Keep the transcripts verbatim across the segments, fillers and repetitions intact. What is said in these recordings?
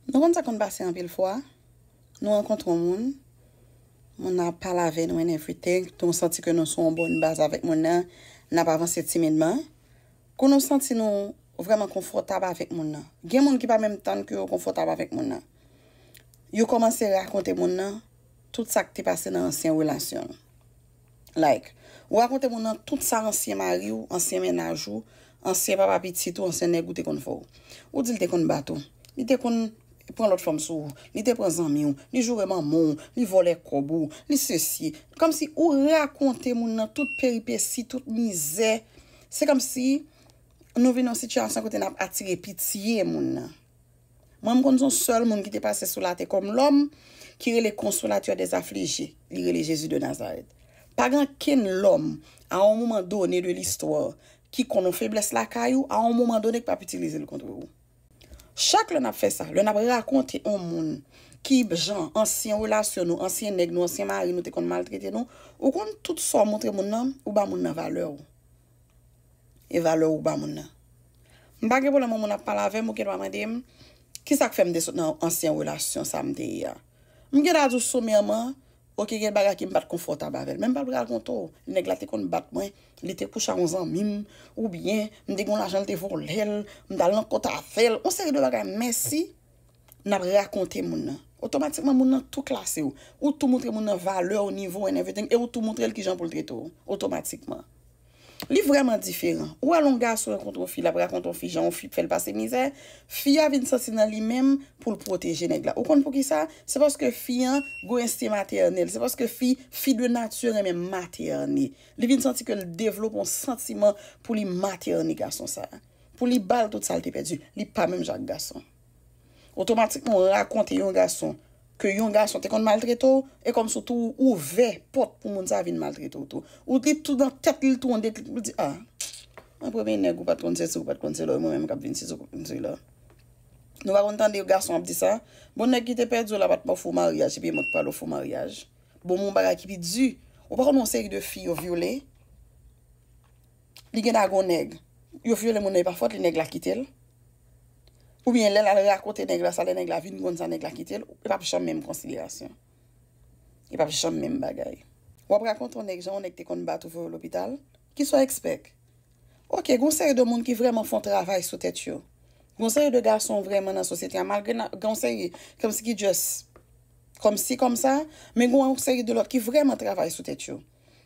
Nou konn sa konn pase anpil fwa. Nou rankontre yon moun, moun nan ap pale avè nou and everything, nou santi ke nou sou yon bòn baz avèk moun nan, n ap avanse timidman. Kou nou santi nou vrèman konfòtab avèk moun nan, gen moun ki pa menm tann ke yo konfòtab avèk moun nan. Yo kòmanse rakonte moun nan tout sa k te pase nan ansyen relasyon l. Like, ou rakonte moun nan tout sa ansyen mari w, ansyen mennaj ou, ansyen papa pitit ou, ansyen nèg ou te konn fè w. Ou di l te konn bat ou. Li te konn pran lòt fanm sou ou. Li te pran zanmi w. Li joure manman w. Li vòlè kòb ou. Li sesi. Kòmsi ou rakonte moun nan tout peripesi, tout mizè. Se kòmsi nou vin nan yon sitiyasyon kote n ap atire pitye moun nan. Mwen, m konn se yon sèl moun ki te pase sou latè kòm lòm, ki rele Consolateur des affligés, li rele Jezi de Nazarèt. Pa gen okenn lòm, a yon moman done de listwa, ki konn yon feblès lakay ou, a yon moman done ki p ap itilize l kont ou. Chak lè n ap fè sa, lè n ap rakonte yon moun ki jan ansyen relasyon nou, ansyen nèg nou, ansyen mari nou te konn maltrete nou, ou konn tout sa w montre moun nan, ou ba moun nan valè w. E valè ou ba moun nan. M pa gen pwoblèm yon moun ap pale avè m, ou gendwa mande m, kisa k fè m te sot nan ansyen relasyon sa m te ye a? M gendwa di w somèman, oke, gen bagay ke m pa t konfòtab avè l. Men m pa pral konte w, nèg la te konn bat mwen, li te kouche ak yon zanmi m, oubyen m te gen yon lajan, l te vòlè l, m t al nan kont avè l, yon seri de bagay. Mèsi, n ap rakonte moun nan. Otomatikman, moun nan tou klase w. Ou tou montre moun nan valè w, nivo w and everything, e ou tou montre l kijan pou l trete w. Otomatikman. Li vrèman diferan. Ou wè lè yon gason rankontre yon fi, l ap rakonte yon fi jan yon fi fè l pase mizè, fi a vin santi nan li menm pou l pwoteje nèg la. Ou konn poukisa? Se paske fi an gen yon ensten matènèl. Se paske fi, fi de nati renmen matène. Li vin santi ke l devlope yon santiman pou li matène gason sa a. Pou li ba l tout sa l te pèdi. Li pa menm jan ak gason. Otomatikman, w rakonte yon gason ke yon gason te konn maltrete w, e kòmsi w tou ouvè pòt pou moun sa a vin maltrete w tou. Ou li tou nan tèt li, l tou anndan li, li di, a, mwen premye nèg, ou pa t konn sesi, ou pa t konn sela, e mwen menm k ap vin sesi, ou k ap vin sela. Nou pa konn tande gason ap di sa? Bon, nèg ki te pèdi w la pa t ofri w maryaj, epi e mwen k pral ofri w maryaj. Bon, men yon bagay ki pi di, ou pa konn yon seri de fi yo vyole, li gen dagon nèg. Yo vyole moun nan, e pa fòt li, nèg la kite l. Oubyen lè l al rakonte nèg la sa, lè nèg la vin konn sa, nèg la kite l, e p ap janm menm konsiderasyon. E p ap janm menm bagay. W ap rakonte yon nèg jan yon nèg te konn bat ou, voye w lopital. Kisa w expect? Oke, gen yon seri de moun ki vrèman fè yon travay sou tèt yo. Gen yon seri de gason vrèman nan sosyete a, malgre gen yon seri kòmsi ki just kòmsi kòmsa, men gen yon seri de lòt ki vrèman travay sou tèt yo,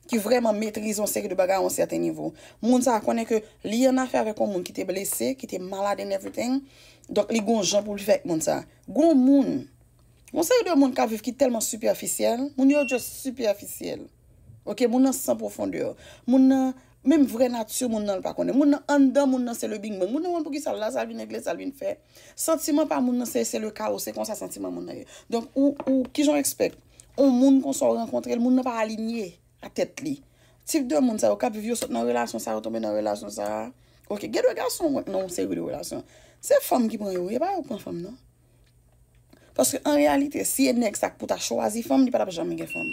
ki vrèman metrize yon seri de bagay a yon sèten nivo. Moun sa a konnen ke li annafè avèk yon moun ki te blese, ki te malad and everything. Donk, li gen yon jan pou l fè ak moun sa a. Gen yon moun, yon seri de moun k ap viv ki tèlman sipèfisyèl, moun yo just sipèfisyèl. Oke, moun nan san pwofondè. Moun nan, menm vrè nati moun nan, l pa konnen. Moun nan, anndan moun nan, se le bing bang. Moun nan konn poukisa l la, sa l vin regle, sa l vin fè. Santiman pa moun nan, se, se le kawo, se konsa santiman moun nan ye. Donk, ou, ou, kijan w expect yon moun konsa w rankontre l, moun nan pa alinye a tèt li. Tip de moun sa yo k ap viv, yo sot nan relasyon sa, yo tonbe nan relasyon sa. Oke, gen de gason nan yon seri de relasyon. Se fanm ki pran yo, e pa yo k pran fanm nan. Paske an reyalite, si e nèg sa k pou ta chwazi fanm, li pa t ap janm gen fanm.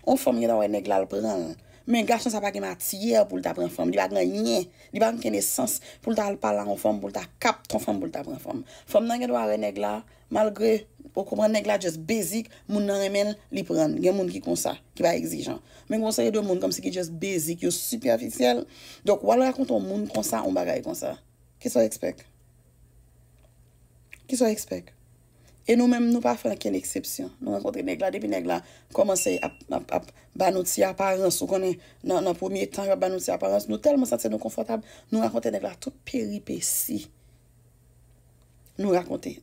On fanm gentan wè nèg la, l pran l. Men gason sa pa gen matyè pou l ta pran fanm. Li pa gen anyen. Li pa gen kenn esans pou l ta al pale a on fanm, pou l ta kapte on fanm, pou l ta pran fanm. Fanm nan gen dwa wè nèg la, malgre, ou konprann, nèg la just basic, moun nan renmen l, li pran l. Gen moun ki konsa, ki pa egzijan. Men gen yon seri de moun kòmsi ki just basic, yo sipèfisyèl. Donk, w al rakonte yon moun konsa, yon bagay konsa. Kisa w expect? Kisa w expect? E nou menm, nou pa fè ankenn eksepsyon. Nou rankontre nèg la, depi nèg la kòmanse ap, ap, ap ba nou ti aparans, ou konnen, nan, nan premye tan, yo ap ba nou ti aparans, nou tèlman santi nou konfòtab, nou rakonte nèg la tout peripesi. Nou rakonte.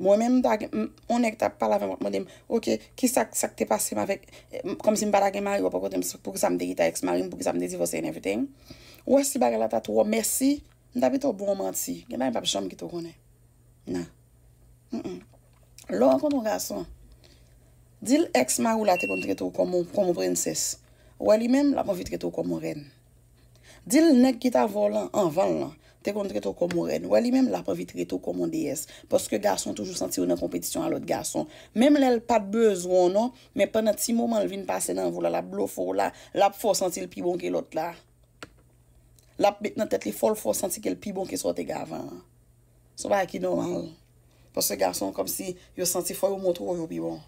Mwen menm, m ta gen, m, on nèg t ap pale avè m, ap mande m, oke, kisa, sa k te pase m avèk, eh, m, kòmsi m pa ta gen mari, w ap rakonte m poukisa m te kite a ex mari m, poukisa m te divòse and everything. Ou wè si bagay la ta twò mèsi, m ta pito ba w manti. Gen bagay m p ap janm kite w konnen. Nan. Mm-mm. Lè w rankontre yon gason, di l ex mari w la te konn trete w kòm yon, kòm yon prensès. Ou wè li menm, l ap anvi trete w kòm yon rèn. Di l nèg ki ta vè w lan, anvan l lan, te konn trete w kòm yon rèn. Ou wè li menm, l ap anvi trete w kòm yon deyès. Paske gason toujou santi yo nan konpetisyon a lòt gason. Menm lè l pa t bezwen w non, men pandan ti moman l vin pase nan vi w la, l ap blofe w la, l ap fè w santi l pi bon ke lòt la. L ap met nan tèt li, fò l fè w santi ke l pi bon ke sa w te gen avan an. Se yon bagay ki nòmal. Paske gason kòmsi yo santi fò yo montre w yo pi bon.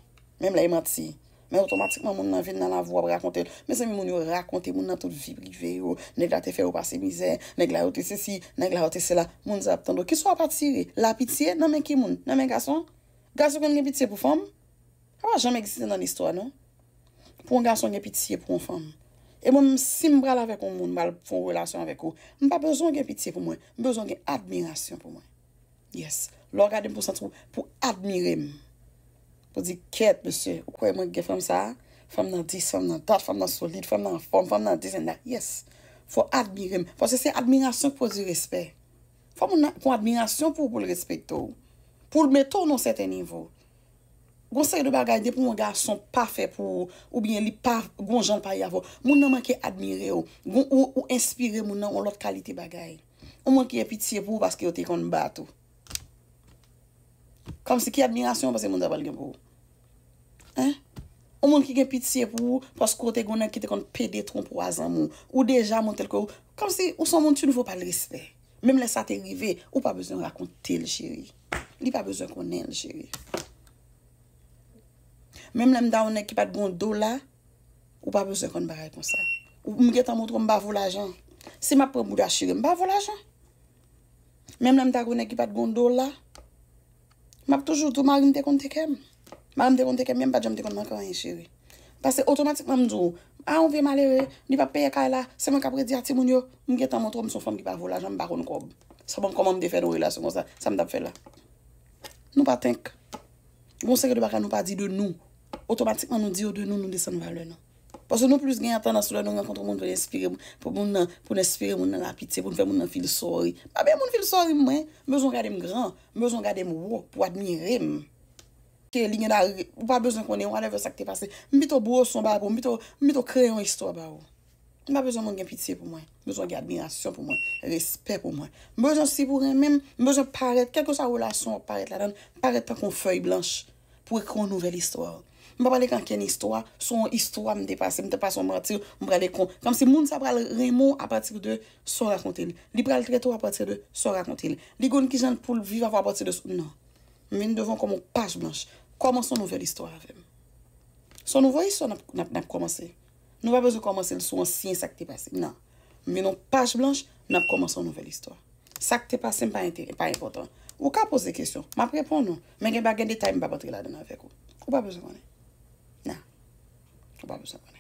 Menm lè e manti. Men otomatikman moun nan vin nan lavi w ap rakonte l. Mezanmi, moun yo rakonte moun nan tout vi prive yo. Nèg la te fè yo pase mizè. Nèg la yo te sesi. Nèg la yo te sela. Moun sa ap tande w. Kisa w ap atire? Lapitye nan men ki moun? Nan men gason? Gason konn gen pitye pou fanm? Sa pa janm egziste nan listwa, non. Pou yon gason gen pitye pou yon fanm. E mwen menm, si m pral avèk yon moun, m pral fè yon relasyon avèk ou, m pa bezwen gen pitye pou mwen. M bezwen gen admirasyon pou mwen. Yes. Lè w gade m pou santi w, pou admire m. Pou di, kèt, mesye, ou kwè mwen gen fanm sa a? Fanm nan dis, fanm nan dat, fanm nan solid, fanm nan anfòm, fanm nan dis and that. Yes. Fò w admire m. Paske se admirasyon k pwodui respè. Fò moun nan gen admirasyon pou ou, pou l respekte w. Pou l mete w nan yon sèten nivo. Gon seri de bagay, depi yon gason pa fè pou ou, oubyen li pa gon jan l pa ye avè w, moun nan manke admire w. Gon, ou, ou enspire moun nan yon lòt kalite bagay. Ou manke gen pitye pou ou paske yo te konn bat ou. Kòmsi ki admirasyon w panse moun sa pral gen pou ou? Hein? Yon moun ki gen pitye pou ou, paske w te gon nèg ki te konn pede twonpe w a zanmi w. Ou deja montre l ke w, kòmsi ou se yon moun, tu ne vaux pas le respect. Menm lè sa te rive, ou pa bezwen rakonte l, cheri. Li pa bezwen konnen l, cheri. Menm lè m ta yon nèg ki pa t gon dola, ou pa bezwen konn bagay konsa. Ou, m gentan montre w m pa vo lajan. Si m ap pran bouda chire, m pa vo lajan. Menm lè m ta gon nèg ki pa t gon dola, m ap toujou di w mari m te konn teke m. Mari m te konn teke m, men m pa t janm te konn manke anyen, cheri. Paske otomatikman m di w, a yon vye malere, li p ap peye kay la, se mwen k ap redi a timoun yo, m gentan montre w m se yon fanm ki pa vo lajan, m pa konn kòb. Sa bon, kòman m te fè nan yon relasyon konsa, sa m t ap fè la? Nou pa tank. Gon seri de bagay nou pa di de nou. Otomatikman nou di yo de nou, nou desann valè nou. Paske nou plis gen tandans lè nou rankontre moun pou n enspire, pou moun nan, pou n enspire moun nan lapitye, pou n fè moun nan feel sorry. M pa bezwen moun feel sorry mwen. M bezwen gade m gran, m bezwen gade m wo pou admire m. Ke li gen la, ou pa bezwen konnen whatever sa k te pase. M pito bwose yon bagay pou ou, m pito, m pito kreye yon istwa ba ou. M pa bezwen moun gen pitye pou mwen. M bezwen gen admirasyon pou mwen, respè pou mwen. M bezwen si pou renmen m, m bezwen parèt, kèlkeswa relasyon w ap parèt ladan l, parèt tankou yon fèy blanch pou ekri yon nouvèl istwa. M pa pale k ankenn istwa, se yon istwa m te pase, m te pase yon manti, m prale kon, kòmsi moun sa pral renmen w apati de sa w rakonte l. Li pral trete w apati de sa w rakonte l. Li konn kijan pou l viv avè w apati de sa, non. M vin devan w kòm yon paj blanch. Kòmanse yon nouvèl istwa avè m. Se yon nouvo istwa n ap, n ap, n ap kòmanse. Nou pa bezwen kòmanse l sou ansyen sa k te pase. Non. M vin yon paj blanch, n ap kòmanse yon nouvèl istwa. Sa k te pase m pa entere-, pa enpòtan. Ou ka poze kesyon, m ap reponn ou. Men gen bagay, gen detay m p ap antre ladan l avèk ou. Ou pa bezwen konnen. Non. Ou pa bezwen konnen.